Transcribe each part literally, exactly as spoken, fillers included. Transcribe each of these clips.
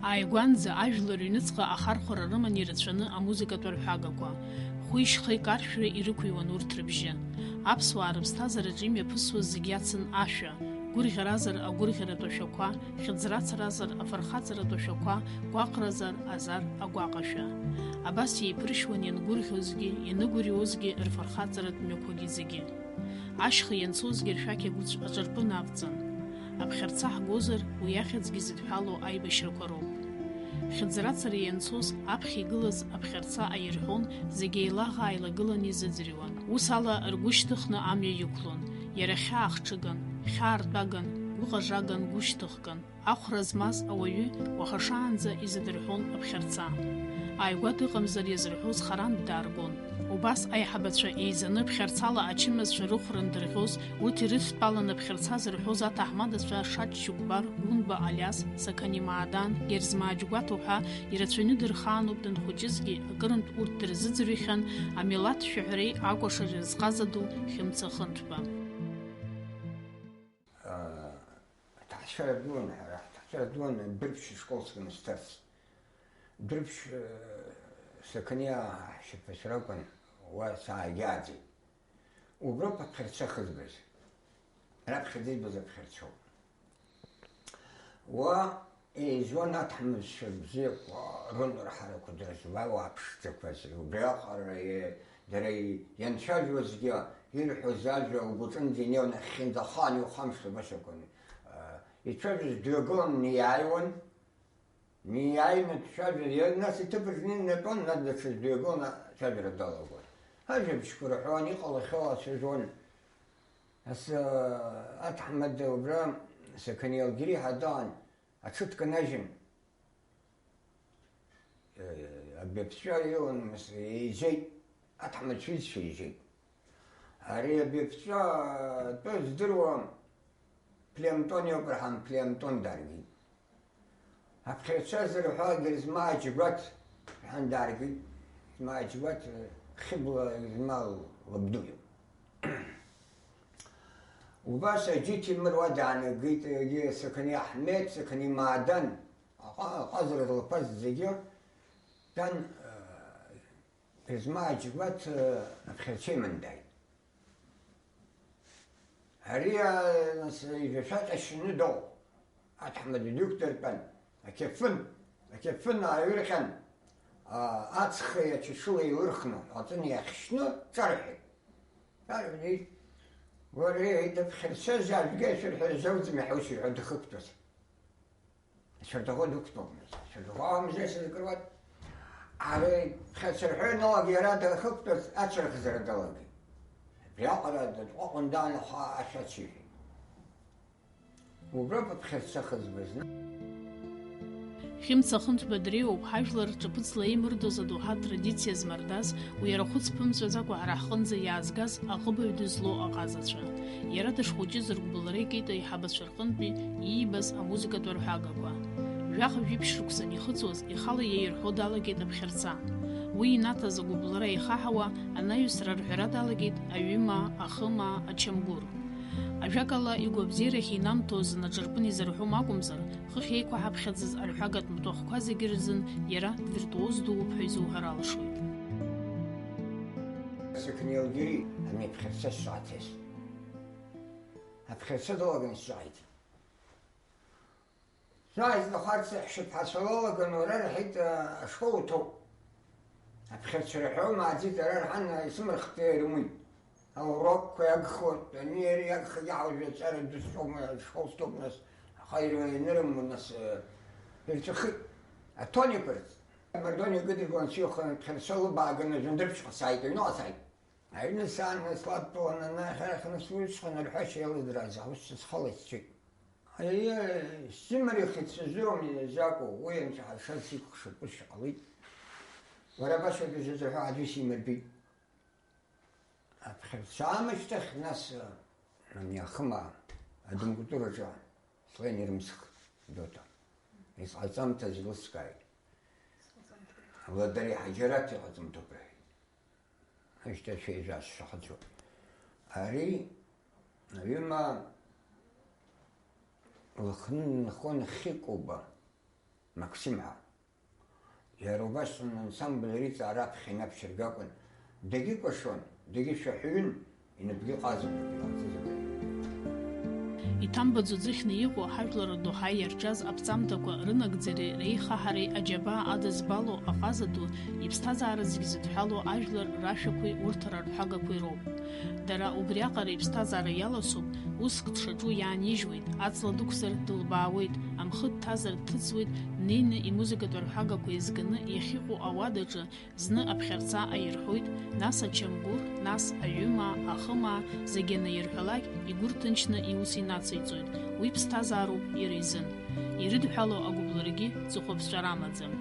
Ааигәанӡа ажәлар рыҩныҵҟа ахархәара рыман ирацәаны амузыкатә арҳәагақәа. Хәи шьхеи каршәра ирықәыҩуан урҭ рыбжьы. Аԥсуаа рыԥсҭазаараҿы имҩаԥысуаз зегь иацын ашәа, гәырӷьаразар агәырӷьаратә ашәақәа, хьыӡрацаразар афырхаҵаратә ашәақәа, гәаҟразар азар агәаҟашәа. Абас еиԥыршьуан иангәырӷьозгьы, ианыгәырҩозгьы рфырхаҵаратә мҩақәагьы зегьы. Ашьха ианцозгьы ршәақь агәыцә аҿарпын авҵан. Аԥхьарца ҳгозар, уи ахьӡгьы зыдҳәалоу аибашьрақәа роуп. Хьыӡрацара ианцоз, аԥхьа игылаз аԥхьарца аирҳәон, зегь еилаӷаа еилагыланы изыӡырҩуан. Ус ала ргәы шьҭыхны амҩа иқәлон. Иара хьаа хҽыган, хьаа ртәаган, гәыҟажаган, гәышьҭыхган. Ахәра змаз ауаҩы уаха шаанӡа изыдырҳәон аԥхьарца. Ааигәа дыҟамзар иазырҳәоз харантә дааргон. Убас аиҳабацәа еизаны ԥхьарцала ачымазцәа рыхәра андырӷьоз, урҭ ирыдтәалан аԥхьарца зырҳәоз аҭаҳмадацәа Шач Џьықәбар, Гәынба Алиас, Сақани Маадан, Герзмаа Џьгәаҭ уҳәа ирацәаҩны дырхаануп, данхәыҷызгьы акырынтә урҭ дырзыӡырҩхьан амилаҭ шәаҳәареи акәашареи зҟаза ду Хьымца Хынҭәба. Аҭаацәара дуан, ҳара ҳҭаацәара дуан Дәрыԥшь ишкол сымысҭарц. Дәрыԥшь, э, Сақаниаа ҳшьапацәа ракәын, уа саагьааӡеит. Уброуп аԥхьарца ахызбаз. Раԥхьаӡа избаз аԥхьарцоуп. Уа еизуан аҭаҳмадцәа бзиақәа рын рҳарақәа дырзуа уа аԥшӡақәа зегьы. Убри аҟара, е, дара и-, ианцәажәозгьы, ирҳәоз ажәа лгәаҿынӡа инеиуан, ахьхьынӡа ахаан иухамышҭуа башақәан. Ицәажәоз дҩагылан, неиааиуан, неиааины дцәажәон, нас иҭыԥ аҿы инатәон, нас даҽаӡә дҩагылан, ацәажәара далагон. Ажәабжьқәа рҳәон, иҟалахьоу ацәажәон. Ас, аҭаҳмада убра Сақаниа Алгьери ҳәа даан, аҽы дканажьын. Абаԥҵәа илан, еизеит, аҭаҳмада сҩызцәа еизеит. Ари абаԥҵәа атәы здыруа Племтон иоуп рҳан, Племтон дааргеит. Аԥхьарца зырҳәо Герзмаа Џьгәаҭ рҳан дааргеит. Герзмаа Џьгәаҭ, Хьыбла Герзмаа лабду иоуп. Убас Аџьы Ҭемыр уа даанагеит, егьи Сақаниа Аҳмеҭ, Сақаниа Маадан, аҟа-, аҟазара злақәаз зегьы, дан, э, Герзмаа Џьгәаҭ, э, аԥхьарца иман дааит. Ари, э, нас, ижәашәаҟьа шьны доуп. Аҭаҳмада дықәдыртәан, ақьафын, ақьафын ааҩырҟьан, а, ацхеи ачашылеи еилырхны, аҵәыны иахьшьны, ҿарҳәеит. Ҿарҳәеит, уара, иҳәеит, аԥхьарца зажәгьы ашәырҳәа зауӡым, иаҳа ус иҳәо дахықәтәаз. Ацәардаӷәы дықәтәоуп, нас, ацәардаӷәы амза сызкыруа. Ари, аԥхьарца рҳәо ианалага, иара дахықәтәаз ацәырӷзара далагеит. Абриаҟара дытҟәаҟәан даан ахәа ашәа ациҳәеит. Уброуп аԥхьарца хызба зны. Хьымца Хынҭба дреиуоуп ҳажәлар рҿаԥыцла еимырдоз адоуҳа традициа змардаз, уи иара хәыц ԥымҵәаӡакәа ҳара ҳҟынӡа иаазгаз аҟыбаҩ дызлоу аҟазацәа. Иара дышхәыҷыз ргәыбылра икит аиҳабацәа рҟынтәи иибаз амузыкатә арҳәагақәа. Жәаха-жәиԥшь шықәса анихыҵуаз, ихала иаирҳәо далагеит аԥхьарца. Уи инаҭаз агәыбылра еихаҳауа, анаҩсра арҳәара далагеит аҩымаа, ахымаа, ачамгәыр. Ажәакала, игәабзиарахь инамҭозын аҿырпын изырҳәом акәымзар, хыхь еиқәаҳаԥхьаӡаз арҳәагатә маҭәахәқәа зегьы рзын иара виртуоз дууп ҳәа изуҳәар алшоит. Сықәнеилгьы ами аԥхьарца сшааҭаз. Аԥхьарца далаганы сҿааит. Заа излахәарц ҳшьапҳацәа лалаган, уара, рҳәеит, ашкол уҭоуп. Аԥхьарцәа рҳәо мааӡеит, ара рҳан, исымырхт, ирымуит. Аурокқәа иагхоит, ани иара иагхагьы ҳауажәаҵәара дысҵома, ашкол стәоуп, нас, аха ира-, ианырыму, нас, ирҵәахит. Атон иқәырҵ. Мардони акыдыргон сиухан, аԥхьарца лыбааганы Жәандырԥшьҟа сааит, аҩныҟа сааит. Аҩны саан, нас лаб дтәалан анахь арахь, нас уи усҟан арҳәашьа иалыдрааз аус схала исцәеит. Аиеи, сзымариахеит, сыздыруам изакәу, уи анцәа ҳазшаз сикәыхшоуп, ус иҟалеит. Уара баша дыззырҳәо аӡәы симырбеит. Аԥхьарца аамышьҭахь, нас, ани ахымаа адымгәытураҿы слен ирымсх Доҭа. Изҟаҵамҭаз илыскааит. Ладари Ҳаџьараҭ иҟаҵамҭоуп рҳәеит. Ашьҭа шәеиза сшахаҵәо. Ари аҩымаа лыхны дынхон Хьыкәыба. Максим ҳәа. Иара убасҵәҟьа ансамбль ари аҵара аԥхьа инаԥшьыргакәан, дагьыкәашон, дагьышәаҳәаҩын, инапгьы ҟазон, иҟалҵаз абри. Иҭамбаӡо ӡыхьны иҟоу ҳажәлар рдоуҳа иарҿиаз аԥҵамҭақәа рынагӡареи реихаҳареи аџьабаа адызбало аҟаза ду иԥсҭазаара зегь зыдҳәалоу ажәлар рашәақәеи урҭ рарҳәагақәеи роуп. Дара убриаҟара иԥсҭазаара иаласоуп, уск дшаҿу иаанижьуеит, аҵла дықәзар дылбаауеит, амхы дҭазар дҭыҵуеит, днеины имузыкатә арҳәагақәа еизганы иахьыҟоу ауадаҿы зны аԥхьарца аирҳәоит, нас ачамгәыр, нас аҩымаа, ахымаа, зегьы анаирҳәалак, игәы рҭынчны иус инациҵоит, уи ԥсҭазаароуп иара изын. Ирыдҳәалоу агәыблрагьы ҵыхәаԥҵәара амаӡам.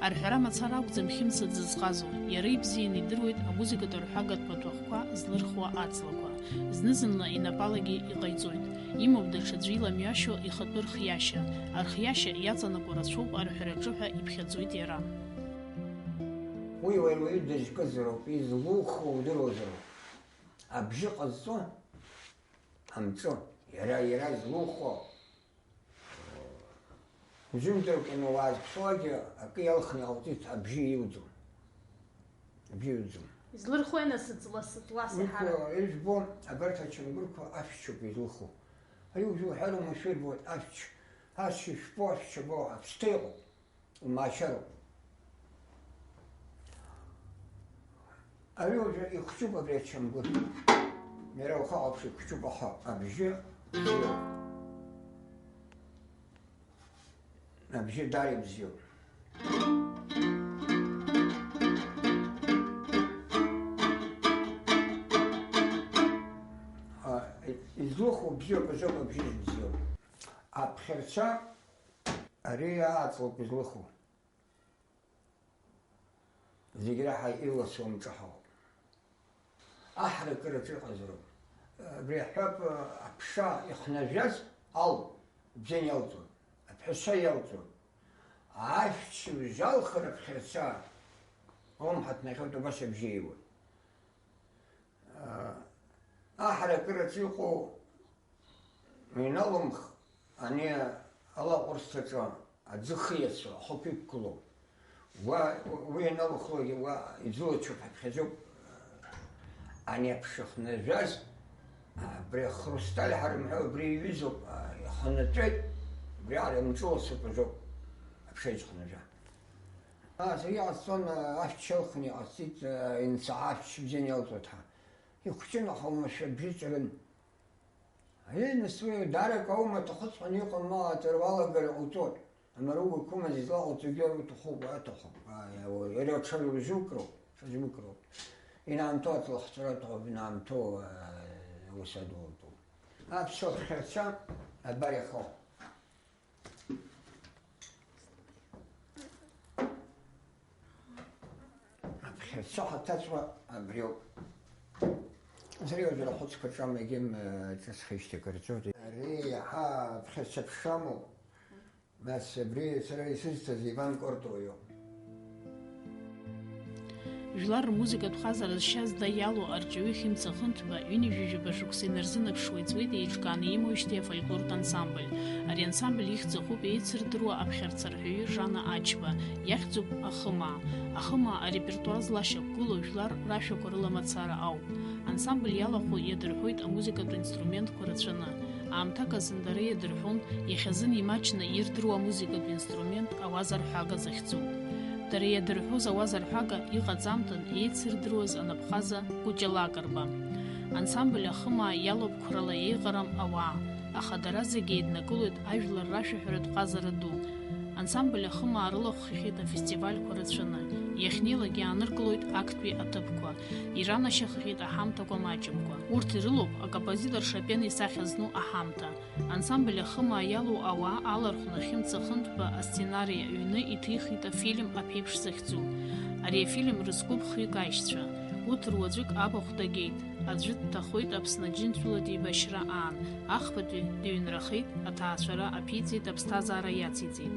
Арҳәара мацара акәӡам Хьымца дзызҟазо, иара ибзианы идыруеит амузыкатә арҳәагатә маҭәахәқәа злырхуа аҵлақәа. Зны-зынла инапалагьы иҟаиҵоит. Имоуп даҽаӡәы иламҩашьо ихатәы рхиашьа. Архиашьа иаҵанакуа рацәоуп арҳәараҿы ҳәа иԥхьаӡоит иара. Уи уаҩ-уаҩы дызкызароуп, излухо удыруазароуп. Абжьы ҟазҵо амҵы, иара, иара излухо. Узымдыркәаны уаазԥшуагьы акы иалхны иҟауҵеит, абжьы иуӡом. Абжьы иуӡом. Излырхуеи нас ҵла-, ҵлас Урҭ, иаҳарак? Ижәбо, абарҭ ачамгәырқәа ашәчоуп излыху. Ари уажәы уҳәар умашәа ирбоит, ашәч, ашәч ишәпо, ашәч або, аԥсҭа иҟоуп, умаашьароуп. Ари уажәы ихәҷуп абри ачамгәыр. Иара ухаҟаԥши, ихәҷуп аха абжьы бзиоуп. Абжьы даара ибзиоуп. А, излыху бзиоуп, азоуп абжьы зыбзиоу. Аԥхьарца ари ааҵлоуп излыху. Зегь раҳа иласуа мҿаҳауп. Аҳра акыраҿы иҟазароуп. Абри аҳәап, аԥша ихнажәаз ал бзиан иалҵуан, аԥҳәаса иалҵуан. Ашәч узалхыр аԥхьарца, улымҳа ҭнаҟьоит, убас абжьы иуан. Аҳра акыраҿы иҟоу иналымх, ани алаҟәырсҭаҿы аӡы хиацәа, ахықә иқәгылоуп. Уа, уи иналыхлогьы уа иӡылачуп, ҳаԥхьаӡоуп. Ани аԥша хнажәаз, абри ахрусталь ҳарымҳәо, абри иҩызоуп, ихнатәеит, убри аҟара имҿыласуп азоуп, аԥша изхнажәа. Ас иҟасҵон, ашәч алхны иҟасҵеит, инцәа ашәч бзиан иалҵуеит ҳәа. Ихәҷын, аха уамашәа бжьы ҵарын. Аиеи, нас уи даара акы аума, аҭахыҵәҟьаны иҟам, ма аҵара уалагар иҟауҵоит. Амаругақәа умаз излаҟауҵогьы уара уҭахуп, уара аҭахуп. Ааи, ауаҩ, иара аҽазурзукроуп, аҽазмукроуп. Инаамҭоу аҵла ахҵәара аҭахуп, инаамҭоу, аа, аус адулатәуп. Аԥсуа ԥхьарца абар иахоу. Аԥхьарца ҳаҭаҵәҟьа абриоуп. Сара уажәы ахәыцқәа ҿамагьым, ҿысхижьҭеи акыр ҵуеит. Ари иаҳа аԥхьарца ԥшамоуп. Нас абри сара исызҭаз Иван Кортуа иоуп. Жәлар рмузыкатә ҟазара зшьа зда иалоу арҵаҩы Хьымца Хынҭәба ҩынҩажәижәаба шықәса инарзынаԥшуа иҵуеит еиҿкааны имоуижьҭеи афольклортә ансамбль. Ари ансамбль ихьӡ ахуп еицырдыруа аԥхьарцарҳәаҩы Жана Ачба, иахьӡуп Ахымаа. Ахымаа арепертуар злашьақәгылоу жәлар рашәақәа рыла мацара ауп. Ансамбль иалахәу иадырҳәоит амузыкатә инструментқәа рацәаны. Аамҭак азын дара иадырҳәон, иахьазын имаҷны ирдыруа амузыкатә инструмент ауазарҳәага захьӡу. Дара иадырҳәоз ауазарҳәага иҟаҵамҭан еицырдыруаз анапхаза Кәыҷа Лакрба. Ансамбль Ахымаа иалоуп қәрала еиӷарам ауаа, аха дара зегьы еиднакылоит ажәлар рашәаҳәаратә ҟазара ду. Ансамбль Ахымаа рылахәхахьеит афестивальқәа рацәаны. Иахьнеилак иааныркылоит актәи аҭыԥқәа, иранашьахахьеит аҳамҭақәа маҷымкәа. Урҭ ирылоуп акомпозитор Шопен исахьа зну аҳамҭа. Ансамбль ахымаа иалоу ауаа алархәны Хьымца Хынтәба асценари аҩны иҭихит афильм аԥеиԥш захьӡу. Ари афильм рызкуп хҩык аишьцәа. Урҭ руаӡәык абахә дагеит, аӡәы дҭахоит Аԥсны Аџьынџьтәылатә еибашьра аан, ахԥатәи дыҩнрахеит, аҭаацәара аԥиҵеит, аԥсҭазаара иациҵеит.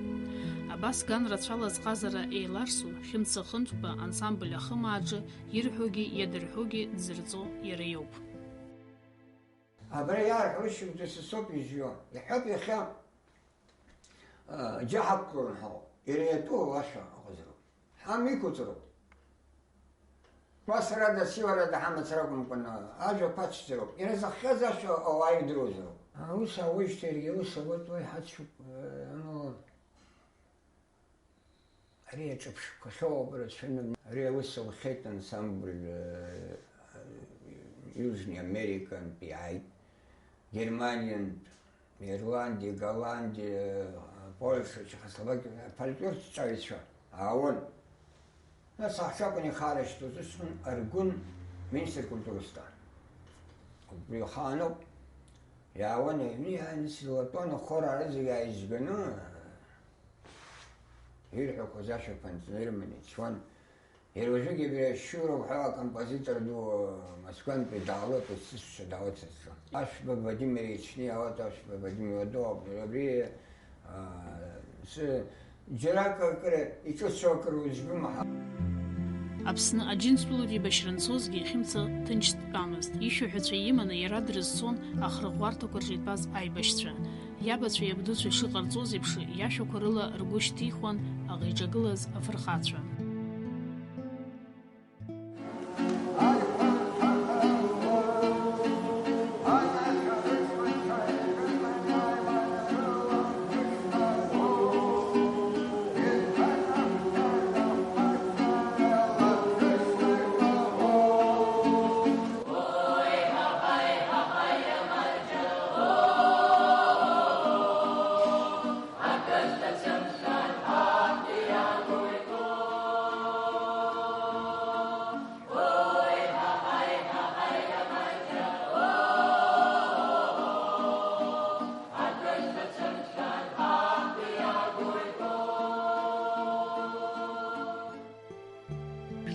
Абас ган рацәала зҟазара еиларсу Хьымца Хынтәба ансамбль ахымааҿы ирҳәогьы иадырҳәогьы дзырҵо иара иоуп. Абра иаарҳәо шьоукгьы са соуп изҩуа. Иҳәап иахьа, а, џьаҳаккәырын ҳәа, иара иатәу ауашәа ыҟазароуп. Ҳамиқәҵароуп. Ма сара дасиуарада ҳамацара акәымкәаны, ажәа ԥацәӡароуп. Иара зыхҟьаз ашәа ауаа идыруазароуп. Аус ауеижьҭеи иаргьы аус ауеит, уи ҳацәуп, э, ну, Ари аҿаԥшқәахьоу ауп рацәаны. Ари аус аухьеит ансамбль, э, Южный Американтә иааит, Германиантә, Ирландиа, Голландиа, Польша, Чехословакиа, афольклорҭҵааҩцәа аауан. Нас ҳаҳҿакәын ихарашьҭуаз, усҟан Аргәын министр культурас дааит. Убри ихаан ауп. Иаауан аҩны, иааины сызлатәон, ахор аара зегьы ааизганы, Ирҳәақәоз ашәақәа нҵны ирыманы ицон. Иара уажәыгьы абри Шьуров ҳәа акомпозитор ду Москвантәи даауеит, усысшьа даауеит са сзы. Ашәба Владимир ичны иаауеит, ашәба Владимир Вадоу, абри, аа, сы-, џьаракы акыр иҿыцу акыр уӡбымаҳа. Аԥсны Аџьынџьтәылатә еибашьра анцозгьы Хьымца ҭынч дтәамызт. Ишәаҳәацәа иманы иара дрызцон ахырӷәӷәарҭақәа рҿы итәаз аибашьцәа. Иабацәа иабдуцәа ишыҟарҵоз еиԥш, иашәақәа рыла ргәы шьҭихуан аӷа иҿагылаз афырхацәа.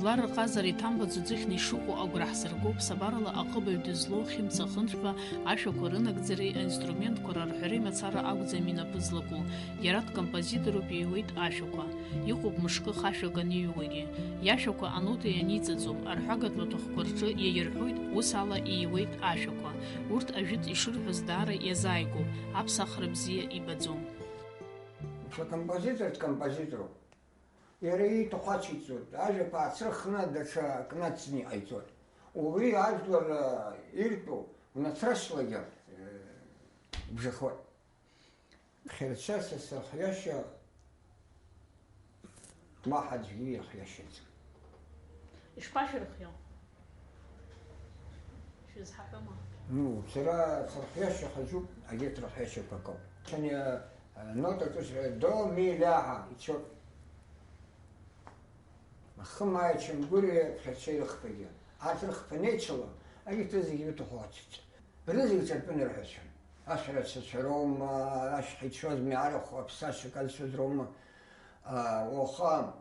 Жәлар рҟазара иҭамбаӡо ӡыхьны ишыҟоу агәра ҳзырго, ԥсабарала аҟыбаҩ дызлоу Хьымца Хынтәба ашәақәа рынагӡареи аинструментқәа рарҳәареи мацара акәӡам инапы злаку, иара дкомпозиторуп, иҩуеит ашәақәа. Иҟоуп мышкы хашәак аниҩуагьы. Иашәақәа анотеи аниҵаӡом, арҳәагатә маҭәахәқәа рҿы иаирҳәоит, ус ала ииуеит ашәақәа. Урҭ ажәытә ишырҳәоз даара иазааигәоуп, аԥсахра бзиа ибаӡом. Даҽа композитор дкомпозиторуп. Иара ииҭаху ацәиҵоит, ажәақәа аацрыхны даҽа акы нацҵаны иҟаиҵоит. Убри ажәлар, э, иртәу унацрашьлагьы, э, бжахоит. Хьырца са сырхиашьа уаҳа аӡәгьы ирхиашьаӡам. Ишԥашәырхио? Шәызҳаҳәома? Ну, сара сырхиашьа хәыҷуп, егьырҭ рыхиашьақәа акоуп. Шәани, а, нотак ус, до, ми, ля ҳәа ицоит. Ахымааи ачамгәыри аԥхьарцәеи рыхԥагьы. Арҭ рыхԥа неицәало, егьырҭ зегьы ирыҭаху ацәаҩцәа. Рызегь ҿырпын рҳәацәан. Ашәарацацәа роума, ашьха ицәоузма, арахә аԥсашьа казцәаз роума, а, уаха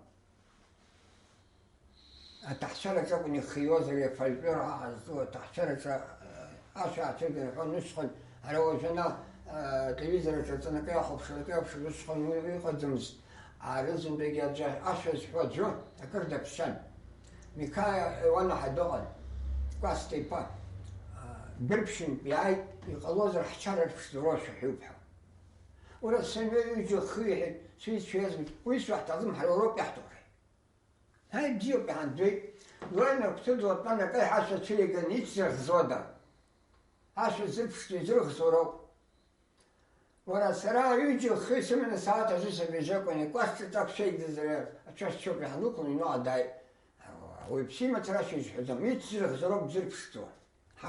Аҭаҳцәараҿы акәын ихиуаз ари афольклор ҳәа ҳазҿу аҭаҳцәараҿы, э, ашә аацәырганы ҳәа нысҟан, ара уажәы ана, э, телевизор аҿы аҵанакы иахәаԥшыр, акы иахәаԥшыр усҟан уи ыҟаӡамызт. Арыӡынтәигьы аӡәы ашәа зҳәо аӡәы акыр даԥсшьан. Миқаиа уанаҳа дыҟан, Кәасҭа иԥа. Э, Дырԥшьынтә иааит, иҟалозар ҳчара рԥшӡоуроу шәаҳәуп ҳәа. Уара сымҩа ҩыџьа хы иҳәеит, сҩызцәа иазгеит, уи сшәаҳҭахым, ҳара Европа иаҳҭоуҳәеит. Ҳаи, бзиоуп, иҳамбеит. Уи анакәҭыҵуа атәан акы аиҳа ашәа цәыриган ицзырхзуада? Ашәа зырԥшӡо изырхзуроуп. Уара, сара ҩыџьа хы сыманы сааҭ азы сабижьакәын, икәасҭа ҿак шәеигӡазар, ацәа счоуп, иҳанықәлан, иҩныҟа дааит. Ауаҩԥсы имацара ашәа изҳәаӡом, ицзырхзуроуп бзырԥшӡо.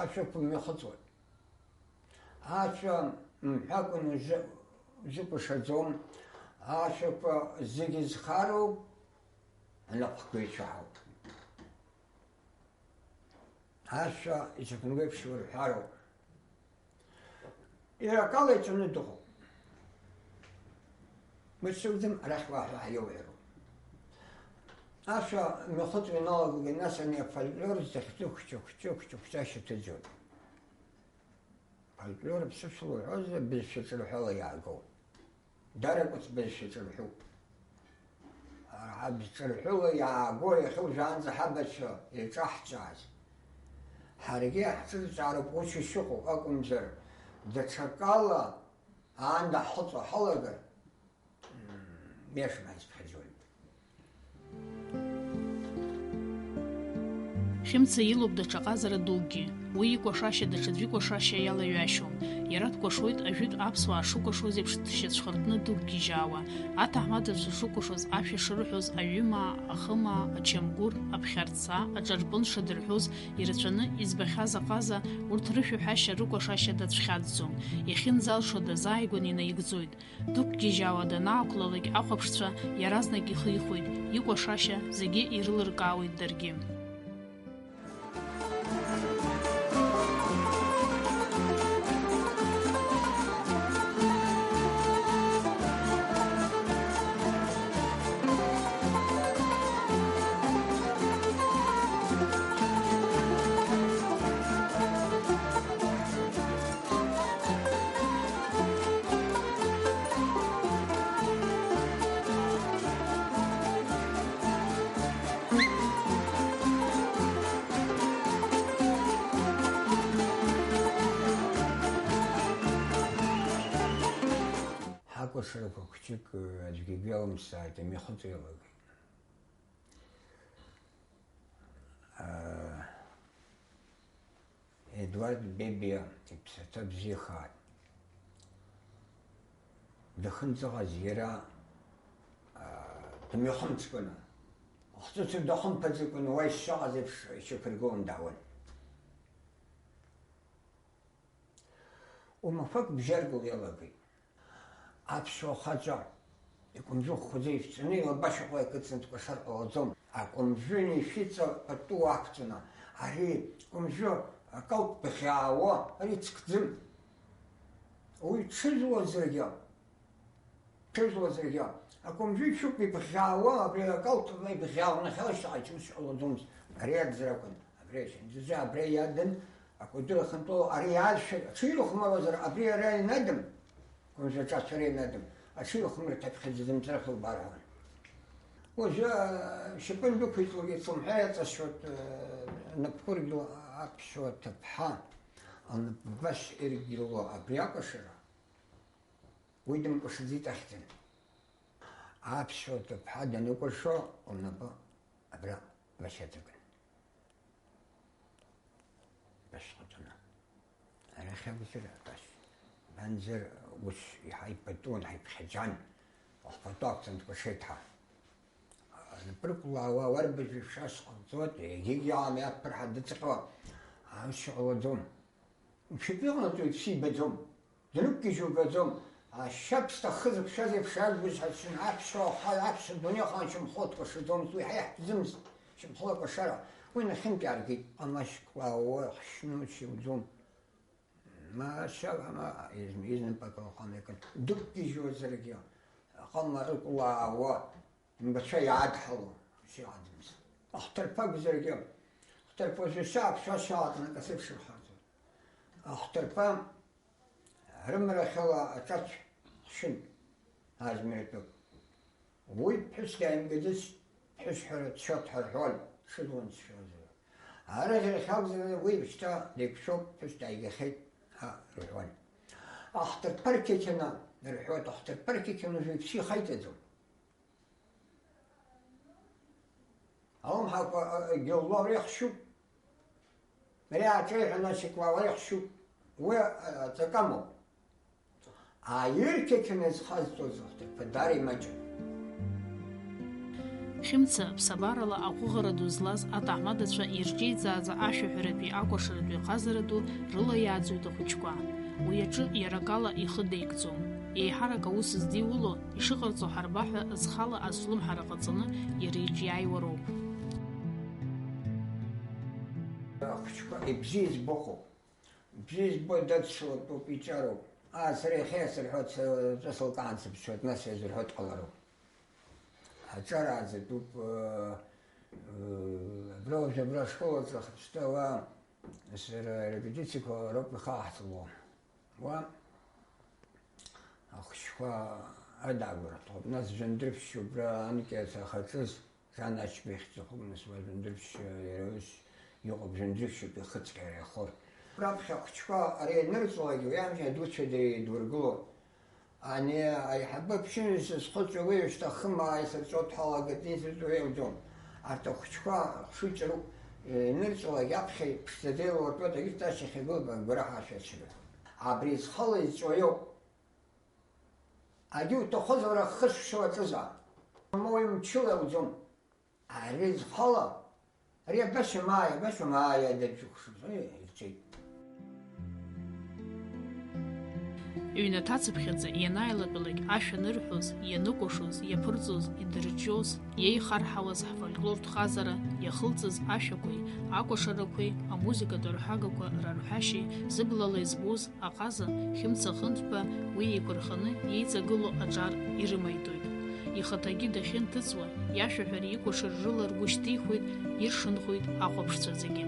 Ашәақәа мҩахыҵуеит. Ашәа мҳәакәан узы-, узыкәашаӡом. Ашәақәа зегьы зхароуп. анапхгаҩцәа ҳауп. Ашәа иҵыхәтәаны еиԥш урҳәароуп. Иара акала иҵәаны дыҟоуп. Мыцәаӡам, арахь уаҳа ҳаиоуҳәароуп. Ашәа мҩахыҵуа ианалагогьы, нас ани афольклор захьӡу хәҷы-хәҷы, хәҷы-хәҷашьа ҭыҵуеит. Фольклор аԥсышәала уҳәозар, бызшәа ҿырҳәала иаагоуп. Даракәыц бызшәа ҿырҳәуп. Ара бызшәа ҿырҳәыла иаагоу иахьа уажәраанӡа ҳабацәа ирҿаҳҵааз. Ҳаргьы иаҳҿырҵаароуп ус ишыҟоу акәымзар, даҽакала аанда ҳхыҵуа ҳалагар, мм, иашан ҳаицԥхьаӡоит. Хьымца илоуп даҽа ҟазара дукгьы. Уи икәашашьа даҽаӡә икәашашьа иалаҩашьом. Иара дкәашоит ажәытә аԥсуаа шыкәашоз еиԥш дшьацәхыртны дықәгьежьаауа, аҭаҳмадацәа шыкәашоз ашәа шырҳәоз аҩымаа, ахымаа, ачамгәыр, аԥхьарца, аҿарпын шадырҳәоз ирацәаны избахьаз аҟаза, урҭ рышәаҳәашьа рыкәашашьа дацәхьаҵӡом. Иахьынӡалшо дазааигәан инаигӡоит. Дықәгьежьаауа данаақәлалак ахәаԥшцәа иаразнак ихихуеит, икәашашьа зегьы ирылыркаауеит даргьы. Ҳакәашарақәа хәҷык аӡәгьы игәы иалымсааит, амҩахыҵра иалагеит. Едуард Бебиа иԥсаҭа бзиахааит. Дахьынӡаҟаз иара, аа, дымҩахымҵкәаны, ахҵәыцәа дахымԥаӡакәаны уа ишшыҟаз еиԥш ишьақәыргылан даауан. Уамақәак бжьаргыл иалагеит. Аԥсуа хаҵа икәымжәы хәхәаӡа ифҵаны илабашьа ҟәа икыдҵаны дкәашар ҟалаӡом. Акәымжәы инеишәиҵа пату ақәҵаны, ари кәымжәы акалҭ бӷьаауа, ари цкӡым. Уи дшыжәлазаргьы, дшыжәлазаргьы, акәымжәы ишәуп ибӷьаауа, абри акалҭ ибӷьаауа нахьалашьҭаҟа ичымс ҟалаӡомызт. Ари аӡра акәын, абри ачымзаӡа абра иадын, акәадыр ахантәала ари иаадшәыр, аҽы ирыхәмаруазар, абри ара инадым. Кәымжәаҿацәара инадым, аҽыҩхмырҭаԥхьаӡа дымҵрахьылбар ҳәа. Уажәы, э, шьапы ндәықәиҵалак ицламҳәа иаҵасшьоит, э, напқәа ыргьало аԥсуа ҭыԥҳа, лнапы башь иргьало абри акәашара, уи дымкәашаӡеит ахьӡын. Аԥсуа ҭыԥҳа даныкәашо, лнапы абра башь аҵакын. Башьхаҵаны. Арахь акәзар, абас. Мамзар ус иҳаибатәун, ҳаиԥхьаӡан, ахәбатәы ақәҵан дкәашеит ҳәа. Напрыкәлаауа, уарбажәы шәас ҟалҵоит, егьигьы аамҩаԥырҳа дыҵҟьо, аус иҟалаӡом. Мшәатәы иҟанаҵоит, сибаӡом. Данықәгьежьу убаӡом. Ашьабсҭа ахы зықәшәаз еиԥш иаргәыз ҳацәын, аԥсуа ахаҩ, аԥсуа дунеи ахаан шьамхы лакәашаӡомызт, уи ҳа иаҳтәӡымызт, шьамхы лакәашара. Уи нахьынтә иааргеит, амашьқәа ауа хшьны ус иуӡом. Ма ашьа, ма из-, изнапык ыҟам, икын. Дықәгьежьуазаргьы, аҟама ыкәлаауа, мбацәа иаадҳало, ус иҟаӡамызт. Ахҭырԥа акәзаргьы, ахҭырԥа уажәы сааԥшуа саалаҵны акасы ԥшырхаҵоит. Ахҭырԥа Рымрахьала аҿацә хшын, азмҩатәык. Уи ԥҳәыс дааимгаӡац, ԥҳәыс ҳәара дшьоит ҳәа рҳәон, дшыдуан дшәозар. Арыӷьарахь акәзар, уи шьҭа деиқәшәоуп, ԥҳәыс дааигахьеит ҳәа рҳәон. Ахҭырԥа рқьақьана рҳәоит, ахҭырԥа рқьақьана уажәы иԥсы ихаиҵаӡом. Алымҳақәа, а, гьылло реихшьуп. Ари ааҿеиҳәаны ашьыклауа ихшьуп. Уи, а, аҵакы амоуп. Аирқьақьаны изхазҵоз ахҭырԥа даара имаҷын. Хьымца, ԥсабарала аҟәыӷара ду злаз аҭаҳмадацәа ирҿеиҵааӡа ашәаҳәаратәи акәашаратәи ҟазара ду рыла иааӡоит ахәыҷқәа. Уи аҿы иара акала ихы деигӡом. Еиҳарак аус здиуло, ишыҟарҵо ҳарба ҳәа зхала азҿлымҳара ҟаҵаны иара иҿиааиуа роуп. Ахәыҷқәа ибзиа збахуп. Бзиа збо дадсылатәуп, иҿароуп. Аа, сара иахьа иасырҳәоит, сара ҵәы сылкаан сыԥсуеит, нас иазырҳәо дҟалароуп. Аҿар ааӡатәуп, э, э, абра уажә абра ашкол аҿы ахԥсҭа уа сара арепетициақәа роуп ихаҳҵало. Уа ахәыҷқәа адагәара ҭоуп. Нас Жәандырԥшь убра анкьа сахаҿыз, Жан Ачба ихьӡ ахуп, нас уа Жәандырԥшь иара ус иҟоуп, Жәандырԥшь ауп ихыҵҟьара иахо. Раԥхьа ахәыҷқәа ари ианырҵалак, уи амҩа дуцәа дара еидургылон. Ани аиҳабы аԥшьынҩажәа схәыцуа уи ушьҭахым ааи сырҵәо дҳалагеит, инсырҵәо иауӡом. Арҭ ахәыҷқәа хшыҩ ҿаруп, инырҵалак аԥхьа ԥшӡаӡа илуртәоит, егьырҭ ашьҭахь игылоуп агәараҳәа ашәа ацәгьоуп. Абри зхала изҵәо иоуп. Агьи уҭахозар ахы шәшьо аҿызаап. Ма уи мчыла иауӡом. Ари зхала, ари абашьамааи, абашьамааи адаҿықәшәоз, еи, ирҵәеит. Ҩнаҭацыԥхьаӡа ианааилатәалак ашәа анырҳәоз, ианыкәашоз, иаԥырҵоз, идырҷҷоз, иеихарҳауаз ҳфольклортә хазара иахылҵыз ашәақәеи, акәашарақәеи, амузыкатә арҳәагақәа рарҳәашьеи, зыблала избоз аҟаза Хьымца Хынҭба уи еиқәырханы иеиҵагылоу аҿар ирымаитәоит. Ихаҭагьы дахьынҭыҵуа, иашәаҳәареи икәашареи рыла ргәы шьҭихуеит, иршанхоит ахәаԥшцәа зегьы.